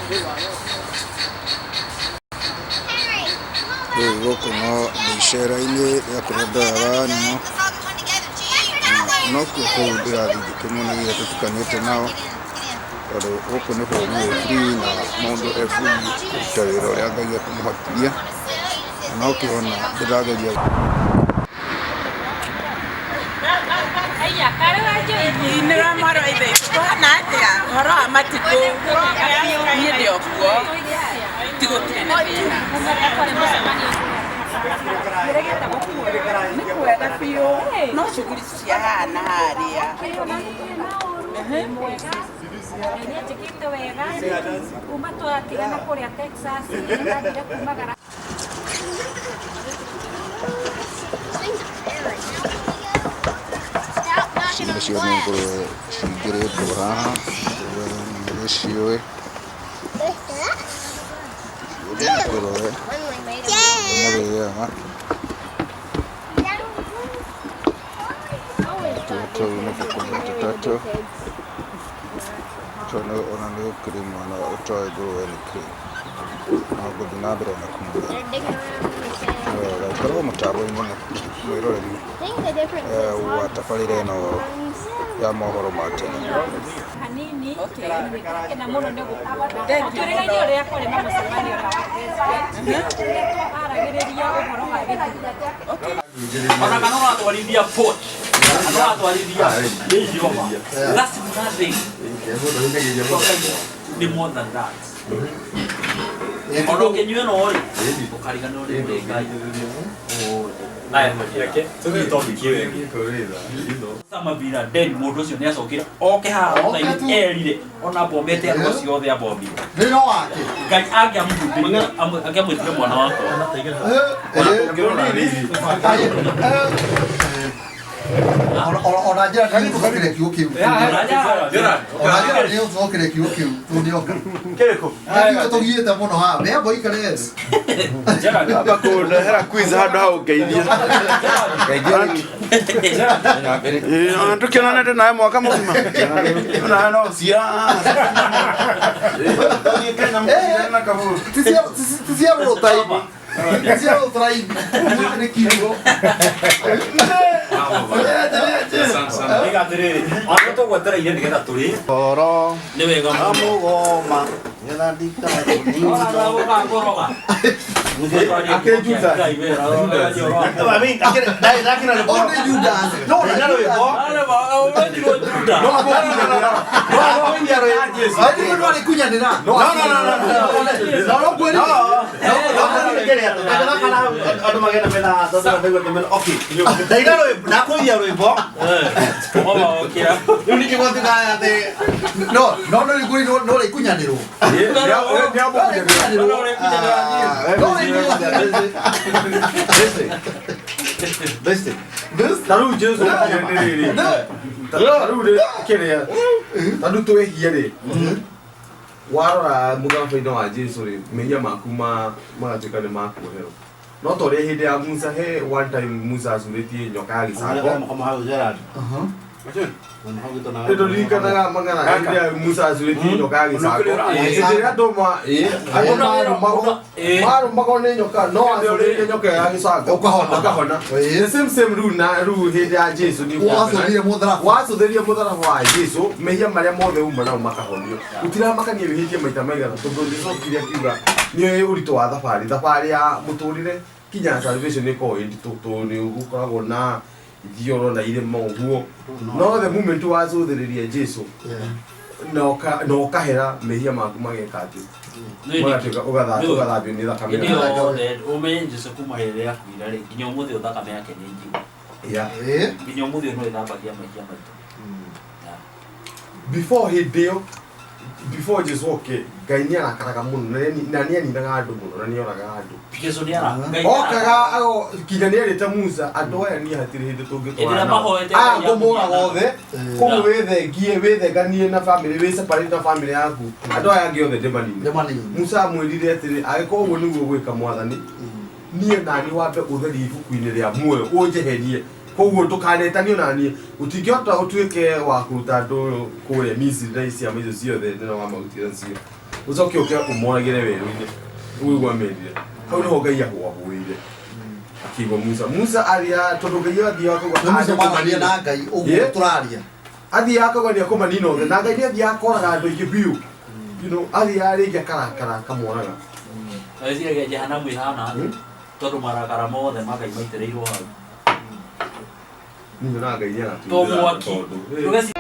Rĩu gũkũ no ndĩ icera-inĩ rĩa kũrĩa ndoyaga nyamũ, na nokuo kũu ndĩrathiĩ ngĩkĩmonagia tũtukanĩte nao, tondũ gũkũ nĩ bũrũri wĩ free na mũndũ e free kũruta wĩra ũrĩa Ngai ekũmũhotithia, na nokĩo ona ndĩrageria. Nĩ mwarĩ wa ithe witũ kũhana atĩa ũhoro wa matukũ niĩ ndĩ o kuo ti gũtirĩ na thĩna nĩ kwega biũ no shughuli cia haha na harĩa. Nĩanjĩkĩte wega kuma twatigana kũrĩa Texas nĩndathire kumagara. Ici nacio nĩ ngũrũwe cingĩrĩtwo haha, ngũrũwe nĩũgĩciũĩ, nĩ ngũrũwe nĩ marĩaga, natuo tũu nĩ tũkũrũwe tũtatũ, tondũ ona nĩ gũkĩrĩ mwana ũtoĩ ngũrũwe nĩ kĩĩ, no ngũthiĩ na mbere na kũmũrĩa. Nĩ wega ũkorwo mũtambo-inĩ mwĩroreri wa tabarĩra ĩno ya mohoro ma tene. Hanini nĩndakena mũno nĩ gũkuona. Twĩrĩgĩire ũrĩa kwarĩ na mũcemanio na wa president ũrĩa twaragĩrĩria ũhoro wa gĩthurano. Ona kana ũratwarithia boat, kana ũratwarithia Range Rover, that's nothing. Nĩ more than that. Ona ũkĩnyua ĩno rĩ, ũkariganĩrwo nĩ kũrĩ Ngai. Aya, Reke tũthiĩ topic ĩyo ĩngĩ. Osama bin Laden mũndũ ũcio nĩ acokire oke haha thutha-inĩ erire ona bombete andũ acio othe abombire. Nĩ no wake. Ngai angĩamũhumbĩrire angĩamwĩtire mwana wakwa. Ona njĩra nĩ ũcokere kiugo kĩu. Ona njĩra nĩ ũcokere kiugo kĩu tondũ nĩ oka. Kĩrĩkũ? Nĩ tũgiĩte mũno haha. Mĩambo ikare thĩ. Amba kũndehera quiz handũ hau ngeithia. Ĩĩ, ona tũkĩonanĩte nawe mwaka mũgima. Ona no cia. Tũthiĩ Kenya mũcirane na kaburu. Ti cia rũtaini. Ti cia rũtaini. Nĩ kiugo. Iga atĩrĩrĩ, ona tũgwetereire nĩgetha tũrĩe. Toro Nĩ wega mũno. amũgoma getha ndikagũnina. Kũroga. Akĩrĩ Judas. O nĩ Judas. No na Judas. Arĩ mũndũ arĩ kunyanĩra. No no kwĩrire. Ndaina rwĩmbo, ndakũiria rwĩmbo. Rĩu ningĩ gwatuĩka atĩ no no no rĩu no rĩkunyanĩrwo. No rĩkunyanĩrwo. Ta rĩu Jesu okire nĩ rĩrĩ. Ta rĩu rĩ kĩrĩa. Ta rĩu twĩhie rĩ. Warora mũtharaba-inĩ wa Jesu rĩ, mehia maku magatuĩka nĩ makuoherwo. No ta ũrĩa hĩndĩ ya Musa he one time Musa acurĩtie nyoka ya gĩcango. Nĩndũririkanaga mang'ana hĩndĩ ĩrĩa Musa acurĩtie nyoka ya gĩcango. Hĩndĩ ĩrĩa andũ ma ĩ andũ marũmagwo marũmagwo nĩ nyoka no acurĩtie nyoka ya gĩcango Ũkahona. ũkahona. Ĩĩ. The same same rĩu na rĩu hĩndĩ ya Jesu nĩ Wacũthĩrĩria mũtharaba. wacũthĩrĩria mũtharaba wa Jesu mehia marĩa mothe uma nao makahonio. Gũtiramakania wĩhĩtie maita maigana tondũ Jesu okire akiuga nĩ ũritũ wa thabarĩ thabarĩ ya mũtũrĩre kinya salvation ĩkoragwo ĩ nditũ tondũ nĩ gũkoragwo na ithioro na irĩma ũguo no the moment wacũthĩrĩria Jesu na ũkahera mehia maku mageka atĩ magatuĩka ũgathambio nĩ thakame Hĩndĩ yake. yothe ũmenye Jesu kuma rĩrĩa akuire rĩ nginya ũmũthĩ ũyũ thakame yake nĩ njigũ. Yeah. Ĩĩ. Nginya ũmũthĩ ũyũ no ĩthambagia mehia maitũ. Before hĩndĩ ĩyo before Jesu oke Ngai nĩ arakaraga mũno na nĩ aninaga andũ mũno na nĩ oragaga andũ. Jesu nĩ ara Ngai nĩ Okaga kinya nĩ erĩte Musa andũ aya niĩ hatirĩ hĩndĩ Hĩndĩ tũngĩtwarana ĩrĩa nao. mahoete Aya Ngai ngũmũraga akũniana. othe kũu wĩthengie wĩthenganie na family wĩ separate na family yaku andũ aya angĩ othe ndĩmanine. Ndĩmanine. Musa amwĩrire atĩrĩ angĩkorwo ũguo nĩguo gwĩka mwathani niĩ nani wambe ũtherie ibuku-inĩ rĩa muoyo ũnjeherie koguo ndũkanetanio naniĩ ũtingĩhota ũtuĩke wa kũruta andũ kũrĩa Misiri na ciama icio ciothe nene wa marutire nacio. Ũcoke ũke ũmoragĩre werũ-inĩ. Ũguo amerire. Hau nĩho Ngai ahũahũĩire. Akiigua Musa. Musa aria tondũ Ngai athiaga akauga Nĩ Musa "Ah, mararia na Ngai ũguo Yeah. tũraria. Athiaga akauga nĩ akũmanina othe na Ngai nĩ athiaga akoraga andũ aingĩ biũ. Athiaga rĩngĩ akarakara akamoraga. Eciragia jehanamu ĩhana atĩa tondũ marakara mothe ma Ngai maitĩrĩirwo hau. Niĩ nyonaga Ngai nĩ To agatuĩra mwaki. tondũ Ndũgeci